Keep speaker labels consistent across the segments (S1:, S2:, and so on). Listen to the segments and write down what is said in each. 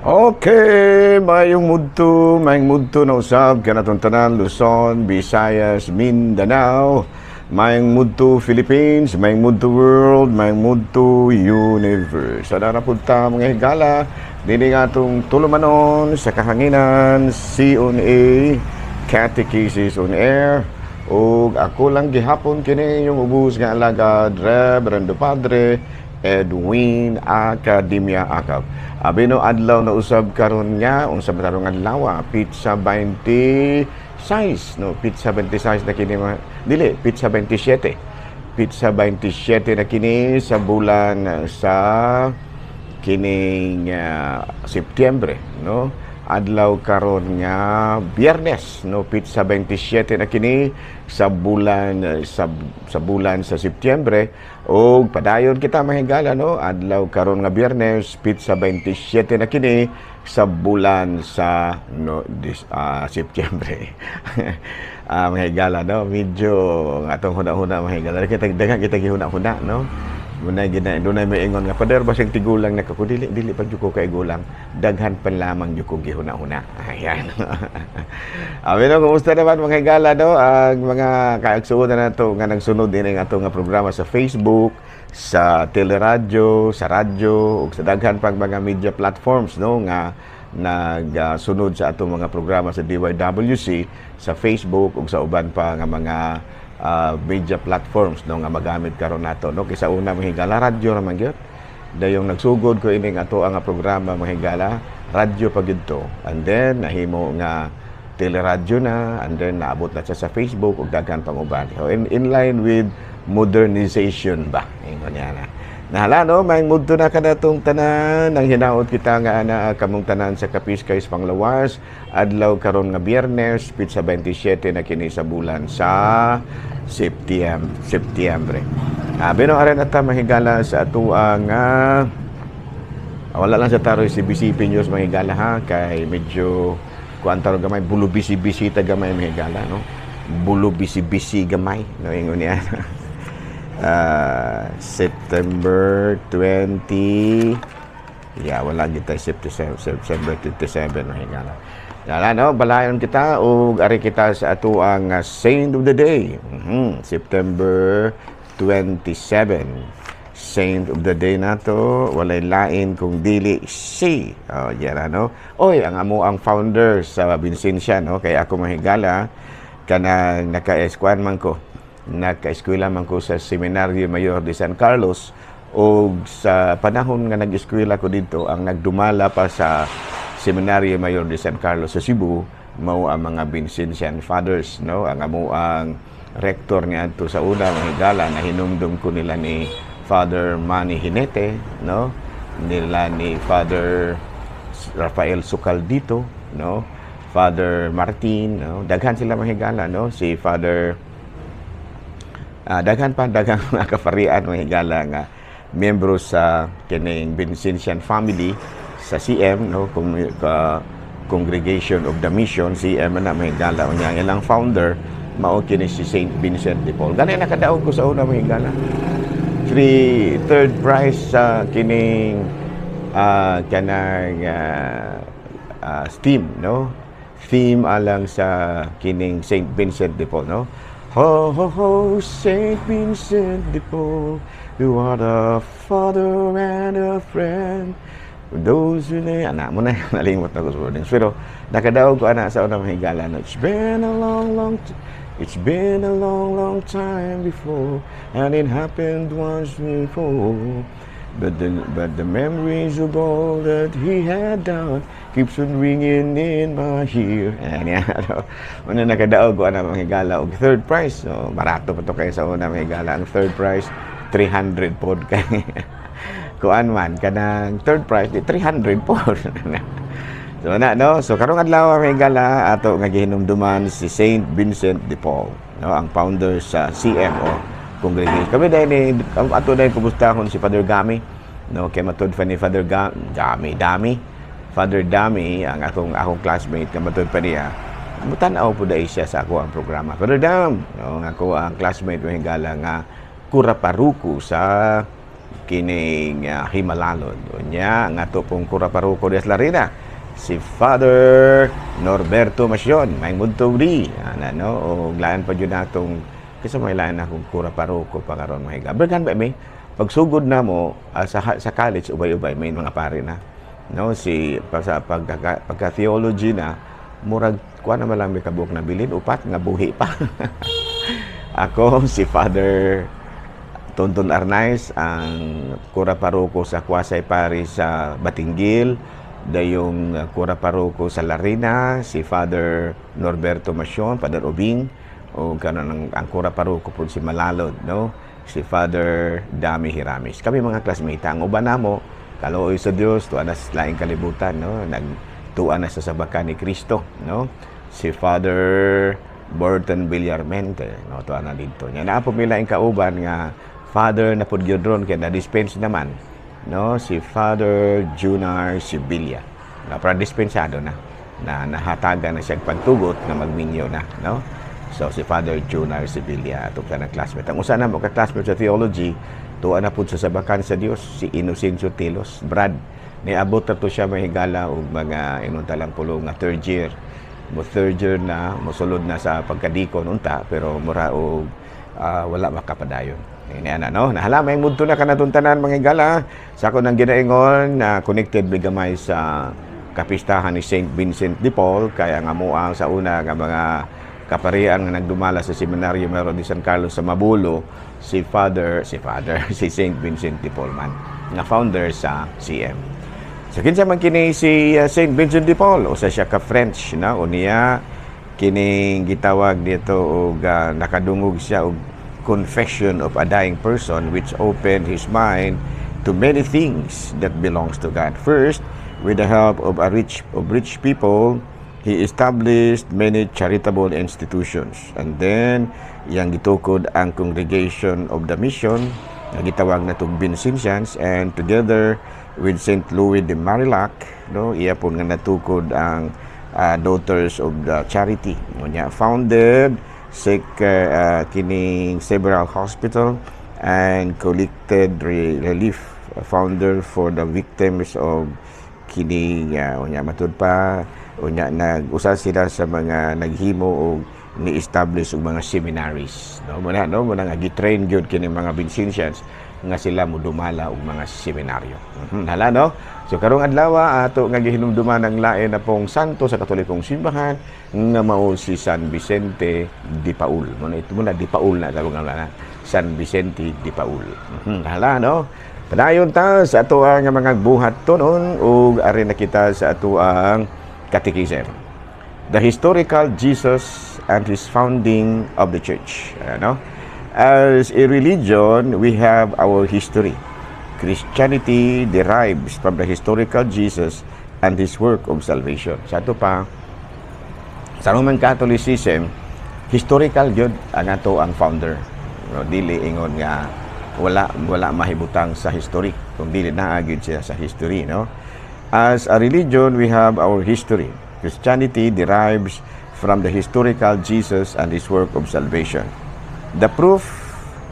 S1: Okay, mayong mudto na usab kanatong tanan, Luzon, Visayas, Mindanao, mayong mudto Philippines, mayong mudto world, mayong mudto universe. Sa na punta, mga higala, dini nga atong tulumanon sa kahanginan, C on A, Catechesis on Air, ug ako lang gihapon kini yung ubos nga alagad, Reverendo Padre Edwin Academia Acab. Abi no, adlaw na usab karon nga unsa ba tarong adlaw? Petsa 26, no? Petsa 26 na kini mga, dili, petsa 27. Petsa 27 na kini sa bulan sa kining Setyembre, no? Adlaw karon nga Biyernes, no? Petsa 27 na kini sa bulan sa Setyembre ug padayon kita, mahigala, no? Adlaw karon nga Biyernes, petsa 27 na kini sa bulan sa, no, this, Setyembre. Mahigala, no? Medyo ang atong huna-huna, mahigala, kita daghan kita gihuna-huna, no? Muna gina dunay may ingon nga, "Pader, basig tigulang na ka." Dili, dili pa jud ko kay gulang, daghan pa lamang jud ko gihuna-huna. Ayan. Abi no, kumusta naman, mga higala, no, ang mga kaigsuonan na nato nga nagsunod din ang ato nga programa sa Facebook, sa teleradyo, sa radyo ug sa daghan pang mga media platforms, no, nga nagsunod sa atong mga programa sa DYWC sa Facebook ug sa uban pa nga mga media platforms, no, nga magamit karon nato, no? Kaysa una, mga higala, radyo ra man gyud. Dayong nagsugod ko ining ato ang programa, mga higala, radyo pa gyud to, and then nahimo nga teleradyo na, and then naabot na siya sa Facebook ug daghan pang uban. So in line with modernization ba, ingon niya na. Nahala, no, may mudto na kanatong tanan nang hinaot kita nga ana kamong tanan sa Kapiskay Panglawas. Adlaw karon nga Biyernes, petsa 27 na kini sa bulan sa Setyembre. Abi no, aron ata, mahigala, sa atuang nga wala lang sa taroy si BCP News, mahigala, ha, kay medyo kuan taron gamay, bulo busy-busy ta gamay, mahigala, no? Bulo busy-busy gamay, no, ingon niya. September 20, yeah, wala kita September 27, mahigala. Yala, no, balayon kita ug ari kita sa atuang saint of the day. September 27. Saint of the day nato walay lain kung dili si, oh, yan, ano. Oy, ang amo ang founder sa Vincentian, no? Kay ako, mahigala, kanang naka-eskuan man ko, naka-eskwela man ko sa Seminario Mayor de San Carlos o sa panahon nga nag-eskwela ko dito, ang nagdumala pa sa Seminario Mayor de San Carlos sa Cebu mao ang mga Vincentian Fathers, no? Ang amo ang rector nga adto sa una, mahigala, na hinumdum ko nila ni Father Manny Hinete, no, nila ni Father Rafael Sucaldito, no, Father Martin, no? Daghan sila, mahigala, no? Si Father daghan pa, daghan mga kaparian, mga higala, nga miyembro sa kining Vincentian family sa CM, no, Congregation of the Mission, CM na, mga higala. Unya ang ilang founder mao kini si Saint Vincent de Paul. Gani nakadaog ko sa una, mga higala, three third prize sa kining kanang theme, no, theme alang sa kining Saint Vincent de Paul, no? Ho, ho, ho, Saint Vincent de Paul, you are the father and a friend. Those who na, anak mo na, nalimot na ko sa wordings. Pero nakadaog ko ana sa unang higala. No? It's been a long, long time before, and it happened once before. But the memories of all that he had done keeps on ringing in my ear. Ayan yan. Ano, una nakadaog ko ana, mga higala, og third prize. So, barato pa to kayo sa una, mga higala. Ang third prize, 300 pod kay. Kuan man, kanang third prize, di 300 pod. So na, no? So karong adlaw, mga higala, ato nga gihinumduman si Saint Vincent de Paul, no, ang founder sa CMO congregation. Kami dahil ni ato dahil kumustahon si Father Gami, no, kay matud pa ni Father Gami, Dami, Father Dami, ang akong classmate, kay matud pa niya mutan-aw po dahil siya sa ako ang programa. Father Dam, no, ang ako ang classmate, mga higala, nga kura paruko sa kining Himalalod. Unya ang ato pong kura paroko des Larina, si Father Norberto Masion, may buntag di. Ana, no, og lain pa jud natong kasi may lain akong kura paroko pa karon, mga higala. Bergan ba mi? Pagsugod na mo sa college, ubay-ubay may mga pare na. No, si pa, sa pagka theology na, murag kuan na lang may kabuok na bilin, upat nga buhi pa. Ako, si Father Tonton Arnaiz, ang kura paroko sa Quasi Parish sa Batinguil, dayong kura paroko sa Larina, si Father Norberto Masion, Father Obing, o kanon ang kura paroko po si Malalod, no? Si Father Dami Hiramis. Kami mga classmate, ang uban namo, kaluoy sa Dios, tuwa na sa laing kalibutan, no? Nagtuwa na sa sabakan ni Kristo, no? Si Father Burton Villarmente, no? Tuwa na dito. Nya naa po mi laing kauban nga Father na pud gyud ron kay na-dispense naman, no? Si Father Junar Sibilia. Na para dispensado na na nahatagan na siya pagtugot na magminyo na, no? So si Father Junar Sibilia ato ka ng classmate. Ang usa na mo ka classmate sa theology, tuwa na pud sa sabakan sa Dios, si Inocencio Telos, Brad. Niabot na to siya, mahigala, og mga ingon talang pulong nga third year. Mo third year na, mosulod na sa pagkadikon unta, pero mura og wala makapadayon. Ini ana, no. Nahala, may mudto na kanatong tanan, mga higala. Sa ako nang ginaingon na connected mi gamay sa kapistahan ni Saint Vincent de Paul, kaya nga mo ang sa una nga mga kaparian nga nagdumala sa Seminaryo Mayor de San Carlos sa Mabolo, si Father si Saint Vincent de Paul man nga founder sa CM. So kinsa man kini si Saint Vincent de Paul? Usa siya ka French na unya kining gitawag dito og nakadungog siya og confession of a dying person which opened his mind to many things that belongs to God. First, with the help of rich people, he established many charitable institutions. And then, iyang gitukod ang Congregation of the Mission, nga gitawag na tong Vincentians, and together with Saint Louis de Marillac, no, iya po nga natukod ang Daughters of the Charity. Unya, founded sek kining several hospital and collected relief founder for the victims of kining unya matud pa unya nag-usa sila sa mga naghimo og ni-establish og mga seminaries, no? Muna, no, muna nga gi-train gyud kini mga Vincentians nga sila modumala og mga seminaryo. Hala, no. So karong adlaw ato nga gihinumduman ang lain na pong santo sa Katolikong simbahan nga mao si San Vicente de Paul. Mo na ito mo na de Paul na tawag nga na San Vicente de Paul. Hala, no. Padayon ta sa ato ang mga buhat tunon ug ari na kita sa ato ang catechism. The historical Jesus and his founding of the church. Ano? As a religion, we have our history. Christianity derives from the historical Jesus and his work of salvation. Sa ato pa, sa Roman Catholicism, historical gyud ang ato ang founder. No, dili ingon nga wala mahibutang sa history. Kung dili naa gyud siya sa history, no? As a religion, we have our history. Christianity derives from the historical Jesus and his work of salvation. The proof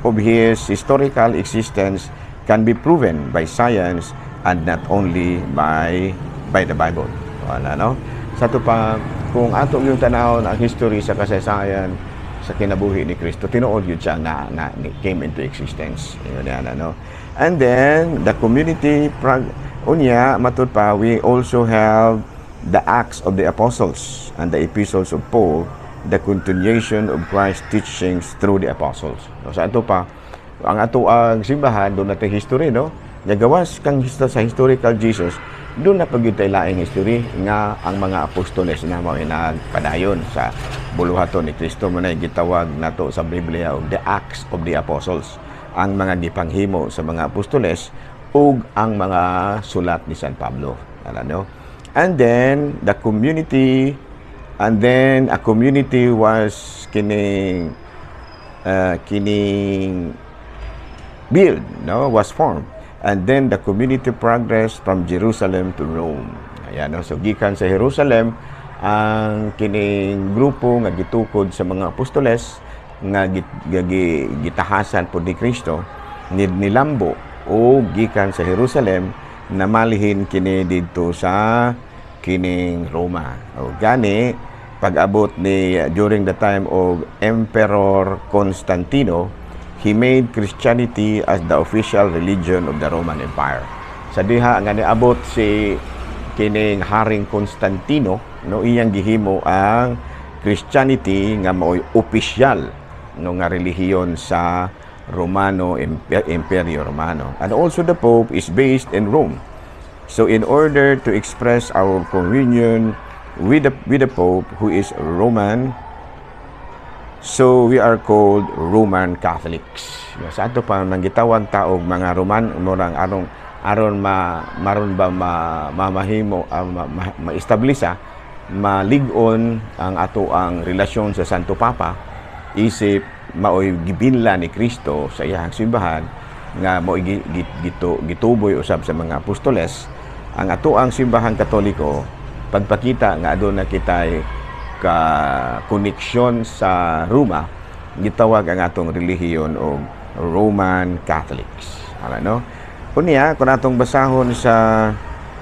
S1: of his historical existence can be proven by science and not only by the Bible. Wala, no? Sa ato pa, kung ato yung tanawon ang history sa kasaysayan sa kinabuhi ni Kristo, tinuod yun siya na came into existence. Yun yan, ano? And then, the community, unya, matud pa, we also have the Acts of the Apostles and the Epistles of Paul, the continuation of Christ's teachings through the apostles. No, sa ato pa, ang ato ang simbahan, doon natin history, no? Nagawas kang sa historical Jesus, doon na pag tay laing history nga ang mga apostoles na mao nagpadayon sa buluhaton ni Kristo. Mo na gitawag nato sa Biblia og the Acts of the Apostles, ang mga gipanghimo sa mga apostoles ug ang mga sulat ni San Pablo. Ano, no? And then the community, and then a community was kining build, no, was formed. And then the community progressed from Jerusalem to Rome. Ayan, no? So gikan sa Jerusalem ang kining grupo nga gitukod sa mga apostoles nga gitahasan pod ni Kristo, nilambo. O gikan sa Jerusalem namalihin kini didto sa kining Roma. O gani pag-abot ni during the time of Emperor Constantino, he made Christianity as the official religion of the Roman Empire. Sa diha nga niabot si kining Haring Constantino, no, iyang gihimo ang Christianity nga mao'y opisyal, no, nga relihiyon sa Romano Imperio Romano. And also the Pope is based in Rome. So in order to express our communion with the Pope, who is Roman, so we are called Roman Catholics. Sa ato pa nang gitawag ta og mga Roman, murang aron aron ma maron ba ma, mamahimo ma, ma, ma-establish malig-on ang ato ang relasyon sa Santo Papa, isip maoy gibinla ni Kristo sa iyang simbahan nga maoy gituboy usab sa mga apostoles ang ato ang Simbahang Katoliko. Pagpakita nga aduna kitay ka koneksyon sa Roma, gitawag ang atong relihiyon og Roman Catholics. Ara, no? Unya, kung atong basahon sa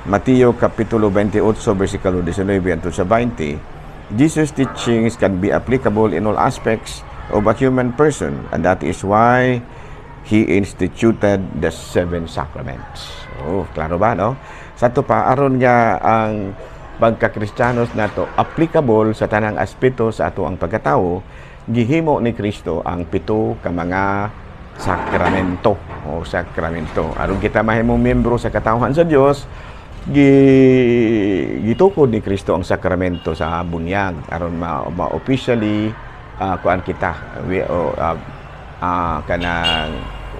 S1: Mateo Kapitulo 28 versikulo 19 hangtod sa 20, Jesus' teachings can be applicable in all aspects of a human person, and that is why He instituted the seven sacraments. Oh, klaro ba, no? Sa ato pa, aron nga ang pagka-Kristiyanos nato applicable sa tanang aspeto sa ato ang pagkatao, gihimo ni Kristo ang pito ka mga sakramento o sakramento. Aron kita mahimong miyembro sa katawhan sa Dios, gitukod ni Kristo ang sakramento sa bunyag aron ma officially kuan kita, we kanang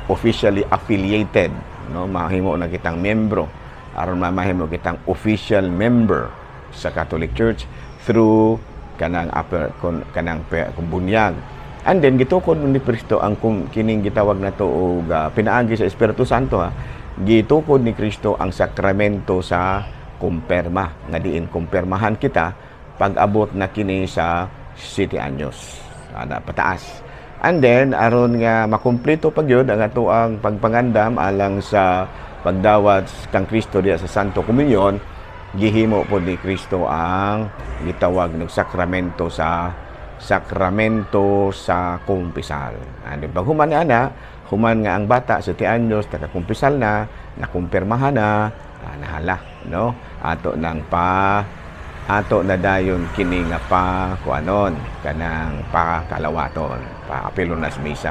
S1: officially affiliated, no, mahimo na kitang miyembro, aron mamahimo kitang official member sa Catholic Church through kanang upper kon, kanang bunyag. And then gitukod ni Kristo ang kining gitawag nato og pinaagi sa Espiritu Santo, ha, gitukod ni Kristo ang sakramento sa kumpirma, nga diin kumpirmahan kita pag-abot na kini sa 7 anyos ana pataas. And then aron nga makumpleto pa gyud ang atoang pagpangandam alang sa pagdawat kang Kristo diya sa Santo Komunyon, gihimo pod ni Kristo ang gitawag ng sakramento sa kumpisal. And pag human ana, human nga ang bata 7 anyos nakakumpisal na, nakumpirmahan na, nahala, no? Ato nang pa ato na dayon kini nga pa kuanon, kanang pa kalawaton, pa apilon na sa misa.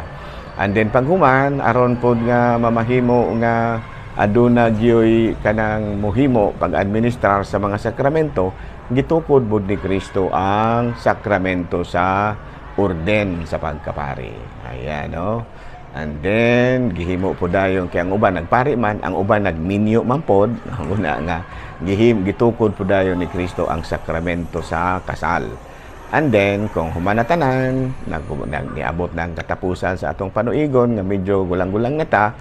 S1: And then paghuman, aron pod nga mamahimo nga aduna gyoy kanang muhimo pag-administrar sa mga sakramento, gitukod pod ni Kristo ang sakramento sa orden sa pagkapari. Ayan, no? And then gihimo po dayon kay ang uban nagpari man, ang uban nagminyo man pod, una nga gitukod po dayon ni Kristo ang sakramento sa kasal. And then kung human na tanan, nag niabot ng katapusan sa atong panuigon nga medyo gulang-gulang na ta,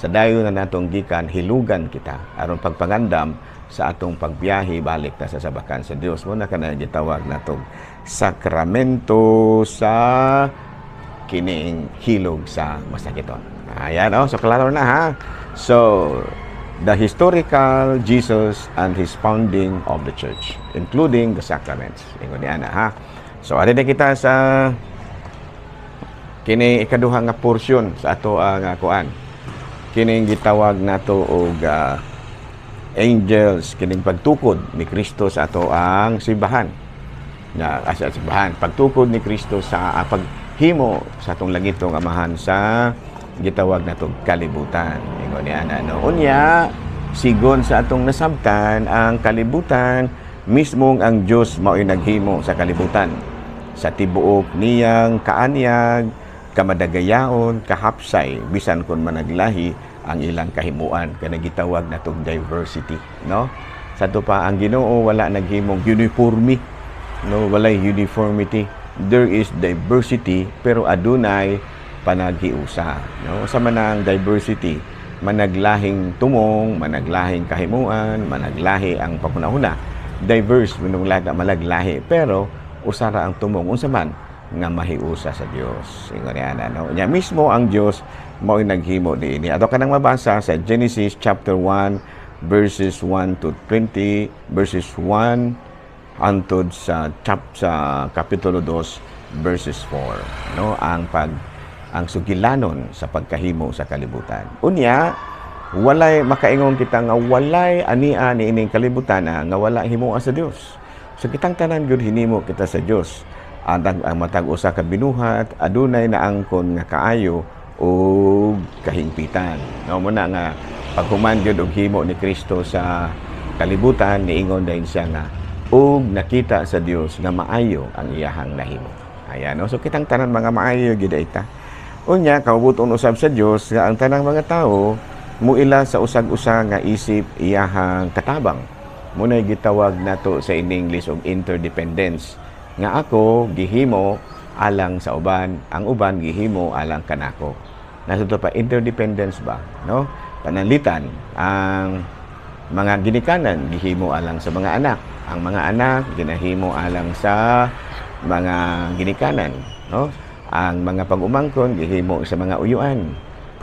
S1: sa dayon na natong gikan hilugan kita aron pagpangandam sa atong pagbiyahe balik ta sa sabakan sa Dios. Mo na kana gitawag natong sakramento sa kining hilog sa masakiton. Ayan, oh. So, klaro na, ha? So, the historical Jesus and his founding of the church, including the sacraments. Ingon ni ana, ha? So, ari na kita sa kini ikaduha nga portion sa ato ang kuan. Kining gitawag nato og angels, kining pagtukod ni Kristo sa ato ang simbahan. Na sa simbahan, pagtukod ni Kristo sa paghimo sa atong langitong Amahan sa gitawag natong kalibutan. Ingon ni ana, no. Unya, sigon sa atong nasabtan, ang kalibutan mismong ang Dios mao'y naghimo sa kalibutan. Sa tibuok niyang kaanyag, kamadagayaon, kahapsay, bisan kon managlahi ang ilang kahimuan, kana gitawag natong diversity, no? Sa ato pa, ang Ginoo wala naghimong uniforme, no, walay uniformity. There is diversity pero adunay panaghiusa, no? Sa man ang diversity, managlahing tumong, managlahing kahimuan, managlahi ang paghunahuna. Diverse minung laga malaglahi pero usara ang tumong, unsa man nga mahiusa sa Dios. Ingon niya, no? Nya mismo ang Dios mao'y naghimo niini. Ato kanang mabasa sa Genesis chapter 1 verses 1 to 20, verses 1 hantod sa kapitulo 2 verses 4, no? Ang sugilanon sa pagkahimo sa kalibutan. Unya, walay makaingon kita nga walay ania niining kalibutan nga wala himoa sa Dios. So kitang tanan gyud hinimo kita sa Dios. Ang matag usa ka binuhat adunay naangkon nga kaayo ug kahingpitan. No, mo na nga paghuman gyud og himo ni Kristo sa kalibutan, niingon dayon siya nga ug nakita sa Dios nga maayo ang iyahang nahimo. Ayan, no? So kitang tanan mga maayo gyud ita. Unya, kaubuton usab sa Dios nga ang tanang mga tawo muila sa usag-usa nga isip iyahang katabang. Muna'y gitawag nato sa in English og interdependence, nga ako gihimo alang sa uban, ang uban gihimo alang kanako. Nasa to pa interdependence ba, no? Pananglitan, ang mga ginikanan gihimo alang sa mga anak, ang mga anak ginahimo alang sa mga ginikanan, no? Ang mga pag-umangkon gihimo sa mga uyuan,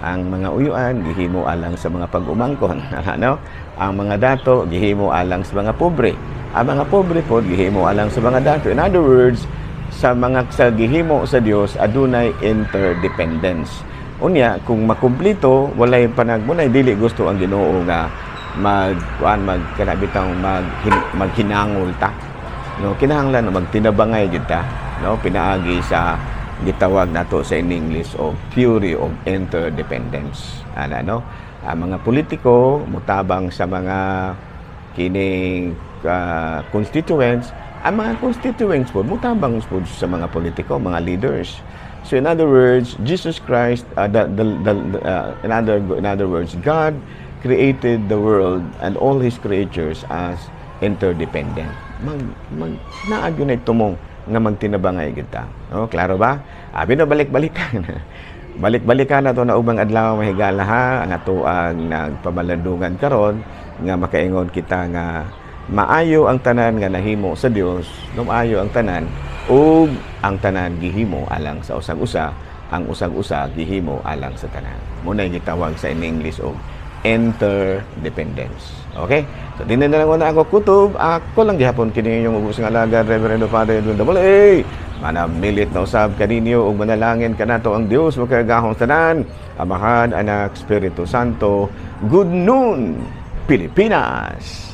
S1: ang mga uyuan gihimo alang sa mga pag-umangkon, ano? Ang mga dato gihimo alang sa mga pobre, ang mga pobre pod gihimo alang sa mga dato. In other words, sa mga sa gihimo sa Dios adunay interdependence. Unya, kung makumplito, walay panagmunay dili gusto ang Ginoo nga mag kuan, mag kana bitang maghinangol ta, no? Kinahanglan magtinabangay gyud ta, no, pinaagi sa gitawag nato sa in English og theory of interdependence, ana, no? Ang mga politiko mutabang sa mga kining constituents, ang mga constituents po mutabang po sa mga politiko, mga leaders. So in other words, Jesus Christ, the in other words, God created the world and all his creatures as interdependent. Mag naa gyud na tumong nga magtinabangay kita. No, klaro ba? Abi no, balik-balikan. Balik-balikan na to na ubang adlaw, mahigala, ha. Ang ato ang nagpamalandungan karon nga makaingon kita nga maayo ang tanan nga nahimo sa Dios, no, maayo ang tanan ug ang tanan gihimo alang sa usag-usa, ang usag-usa gihimo alang sa tanan. Muna gitawag sa in English og interdependence. Okay? So, dinhi na lang una ako kutob. Ako lang gihapon kini inyong ubos nga alagad, Reverendo Father Edwin Double A. Manamilit na usab kaninyo ug manalangin kanato ang Dios makagagahom tanan, Amahan, Anak, Espiritu Santo. Good noon, Pilipinas!